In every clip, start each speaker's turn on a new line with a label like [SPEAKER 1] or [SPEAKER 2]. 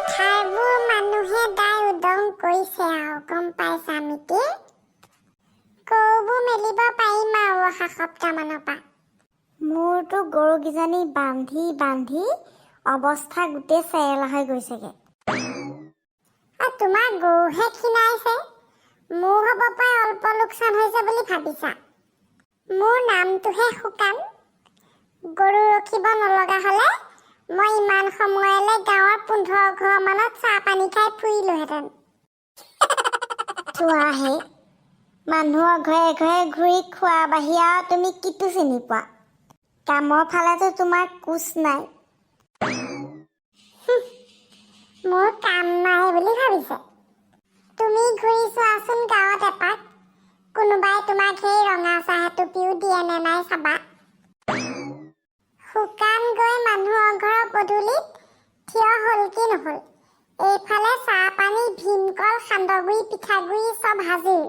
[SPEAKER 1] পথাৰবোৰ মানুহে দাই উদং কৰিছে আৰু, গম পাইছা মিতিৰ? গৰুবোৰ মেলিব পাৰিম আৰু অহা সপ্তাহমানৰ পৰা।
[SPEAKER 2] মোৰতো গৰুকেইজনী বান্ধি বান্ধি অৱস্থা গোটেই চেৰেলা হৈ গৈছেগে।
[SPEAKER 1] অ, তোমাৰ গৰুহে ক্ষীণাইছে, মোৰ হ'ব পাৰে অল্প লোকচান হৈছে বুলি ভাবিছা। মোৰ নামটোহে শুকান। গৰু ৰখিব নলগা হলে মই ইমান সময়লৈ গাঁৱৰ 15 ঘৰমানত চাহ পানী খাই ফুৰিলোহেঁতেন।
[SPEAKER 2] চোৱাহে, মানুহৰ ঘৰে ঘৰে ঘূৰি খোৱা বাহিৰে আৰু তুমি কিটো চিনি পোৱা? কামৰ ফালেতো তোমাৰ কোচ নাই।
[SPEAKER 1] মোৰ কাম নাই বুলি ভাবিছে? তুমি ঘূৰি চোৱাচোন গাঁৱত এপাক, কোনোবাই তোমাক সেই ৰঙা চাহ এটুপিও দিয়ে নে নাই চাবা। শুকান গৈ মানুহৰ ঘৰৰ পদূলিত থিয় হ'ল কি নহ'ল, এইফালে চাহ পানী, ভীমকল, সান্দহগুড়ি, পিঠাগুড়ি চব হাজিৰ।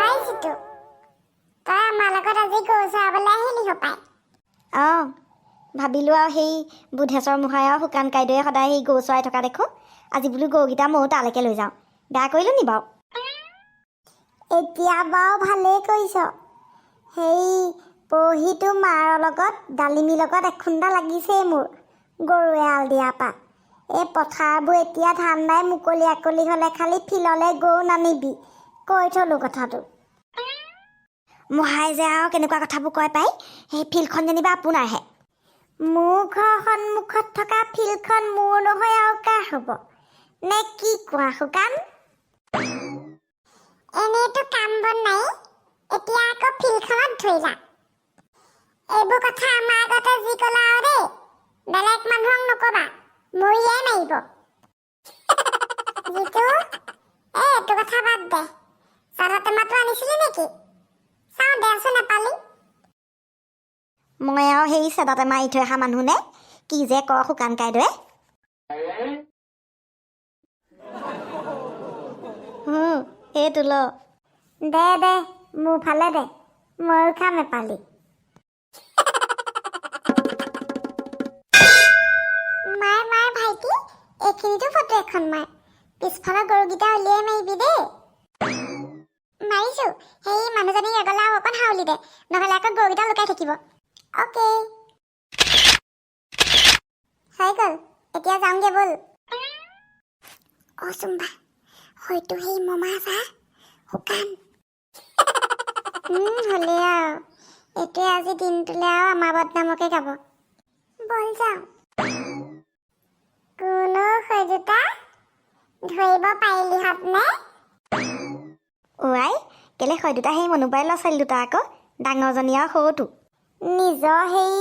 [SPEAKER 1] আই জিতু, তই আমাৰ লগত আজি গৰু চৰাবলৈ আহিলি হপাই?
[SPEAKER 2] অঁ, ভাবিলোঁ আৰু সেই বুধেশ্বৰ মহাই আৰু শুকান কাইদেৱে সদায় সেই গৰু চৰাই থকা দেখোঁ, আজি বোলো গৰুকেইটা ময়ো তালৈকে লৈ যাওঁ। বেয়া কৰিলোঁ নি বাৰু? এতিয়া বাৰু ভালেই কৰিছ। সেই পৰহিটো মাৰৰ লগত, ডালিমীৰ লগত এখুন্দা লাগিছেই মোৰ গৰু এৰাল দিয়াৰ পৰা। এই পথাৰবোৰ এতিয়া ধান দাই মুকলি আকলি হ'লে খালি ফিললৈ গৰু নানিবি, কৈ থলোঁ কথাটো। মহাই যে আৰু কেনেকুৱা কথাবোৰ কয় পাই। সেই ফিল্ডখন যেনিবা আপোনাৰহে। মোৰ ঘৰৰ সন্মুখত থকা ফিল্ডখন মোৰ নহয় আৰু কাৰ হ'ব? নে কি কোৱা শুকান?
[SPEAKER 1] এনেইতো কাম বন নাই, এতিয়া আকৌ ফিল্ডখনত ধৰিলা। এইবোৰ কথা আমাৰ আগতে যি ক'লা আৰু দেই, বেলেগ মানুহক নকবা, মৰিয়াই মাৰিব। জিতু, এই এইটো কথা বাদ দে, চাদৰ টেমাটো আনিছিলি নেকি? চাওঁ দেচোন এপালি।
[SPEAKER 2] মই আৰু সেই চেদাতে মাৰি থৈ অহা মানুহ নে? কি যে ক শুকান কাইদেৱে। সেইটো ল, দে দে, মোৰ ফালে দে, ময়ো খাম এপালি।
[SPEAKER 1] মাৰ মাৰ ভাইটি, এইখিনিতো ফটো এখন মাৰ। পিছফালৰ গৰুকেইটা উলিয়াই মাৰিবি দেই। মাৰিছো। সেই মানুহজনীক এগলা আৰু অকণ হাউলি দে, নহ'লে আকৌ গৰুকেইটা লুকাই থাকিব। অ'কে, হৈ গ'ল, এতিয়া যাওঁগে ব'ল। অ চুম্বা, হয়তো সেই মমা চা শুকান।
[SPEAKER 2] হ'লেই আৰু এইটোৱে আজি দিনটোলে আৰু আমাৰ বদনামকে গাব।
[SPEAKER 1] ব'ল যাওঁ। কোনো সৈজোতা ধৰিব পাৰিলিহঁত নে?
[SPEAKER 2] অ আই, কেলে হয় দুটা সেই মনোবাই ল'ৰা ছোৱালী দুটা আকৌ, ডাঙৰজনী আৰু সৰুটো। নিজৰ সেই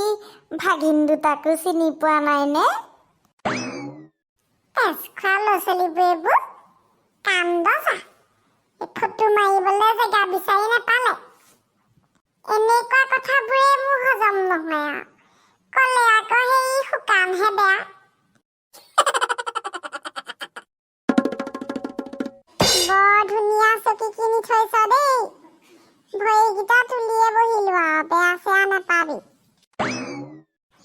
[SPEAKER 2] ভাগিন দুটাকো চিনি পোৱা নাইনে?
[SPEAKER 1] তেজ খোৱা ল'ৰা ছোৱালীবোৰ এইবোৰ, কাণ্ড চা। এই ফটো মাৰিবলৈ জেগা বিচাৰি নাপালে। এনেকুৱা কথাবোৰে মোৰ হজম নহয় আৰু ক'লে আকৌ সেই শুকানহে বেয়া। বৰ ধুনীয়া চকী কিনি থৈছ দেই, ভৰিকেইটা তুলিয়ে বহিলো আৰু, বেয়া চেয়া নাপাবি।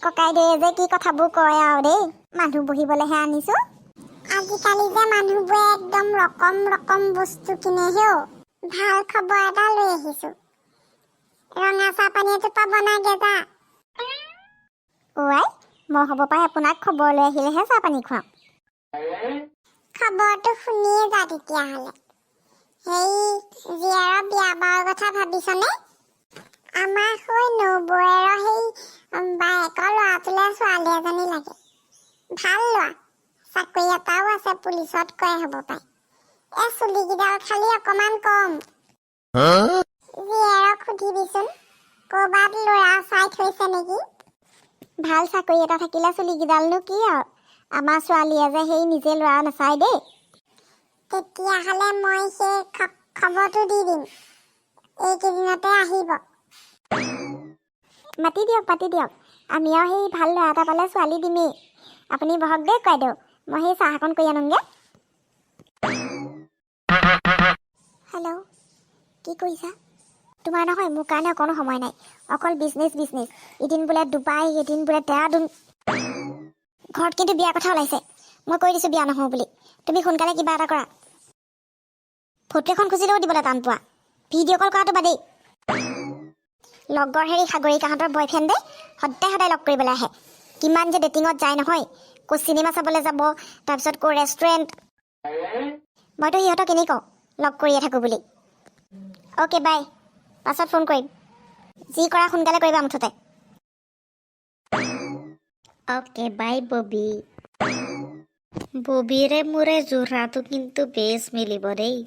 [SPEAKER 2] ককাইদেৱে যে কি কথাবোৰ কয় আৰু দেই, মানুহ বহিবলৈহে আনিছো।
[SPEAKER 1] আজিকালি যে মানুহবোৰে একদম ৰকম ৰকম বস্তু কিনে। হেও, ভাল খবৰ এটা লৈ আহিছো, ৰঙা চাহ পানী এটোপা বনাগে যা।
[SPEAKER 2] অ আই, মই হ'ব পাই আপোনাক খবৰ লৈ আহিলেহে চাহ পানী খুৱাম।
[SPEAKER 1] খবৰটো শুনিয়ে যা তেতিয়াহ'লে। সেই জীয়েৰৰ বিয়া বাৰৰ কথা ভাবিছনে? আমাৰ সৈ নবৌৱেৰৰ সেই বায়েকৰ ল'ৰাটোলে ছোৱালী এজনী লাগে, ভাল ল'ৰা, চাকৰি এটাও আছে, পুলিচত কৰে হ'ব পাই। এই চুলিকেইডাল খালি অকণমান কম। জীয়েৰক সুধিবিচোন ক'ৰবাত ল'ৰা চাই থৈছে নেকি।
[SPEAKER 2] ভাল চাকৰি এটা থাকিলে চুলিকেইডালনো কি আৰু। আমাৰ ছোৱালীয়ে যে সেই নিজে ল'ৰা নাচায় দেই।
[SPEAKER 1] তেতিয়াহ'লে মই সেই খবৰটো দি দিম, এইকেইদিনতে আহিব।
[SPEAKER 2] মাতি দিয়ক, মাতি দিয়ক। আমি আৰু সেই ভাল ল'ৰা এটা পালে ছোৱালী দিমেই। আপুনি বহক দেই ককাইদেউ, মই সেই চাহ অকণ কৰি আনোগৈ। হেল্ল', কি কৰিছা? তোমাৰ নহয় মোৰ কাৰণে অকণো সময় নাই, অকল বিজনেছ বিজনেছ। এদিন বোলে ডুবাই, এদিন বোলে ডেৰাডুন। ঘৰত কিন্তু বিয়াৰ কথা ওলাইছে। মই কৈ দিছোঁ বিয়া নহওঁ বুলি। তুমি সোনকালে কিবা এটা কৰা। ফটো এখন খুজিলেও দিবলৈ টান পোৱা, ভিডিঅ' কল কৰাটো বাদেই। লগৰ হেৰি সাগৰিকাহঁতৰ বয়ফ্ৰেণ্ডে সদায় সদায় লগ কৰিবলৈ আহে। কিমান যে ডেটিঙত যায় নহয়, ক'ত চিনেমা চাবলৈ যাব, তাৰপিছত ক'ৰ ৰেষ্টুৰেণ্ট। মইতো সিহঁতক এনেই কওঁ লগ কৰিয়ে থাকোঁ বুলি। অ'কে বাই, পাছত ফোন কৰিম। যি কৰা সোনকালে কৰিবা মুঠতে।
[SPEAKER 3] Okay bye Bobby. ববিৰে মোৰে যোৰাটো কিন্তু বেছ মিলিব দেই।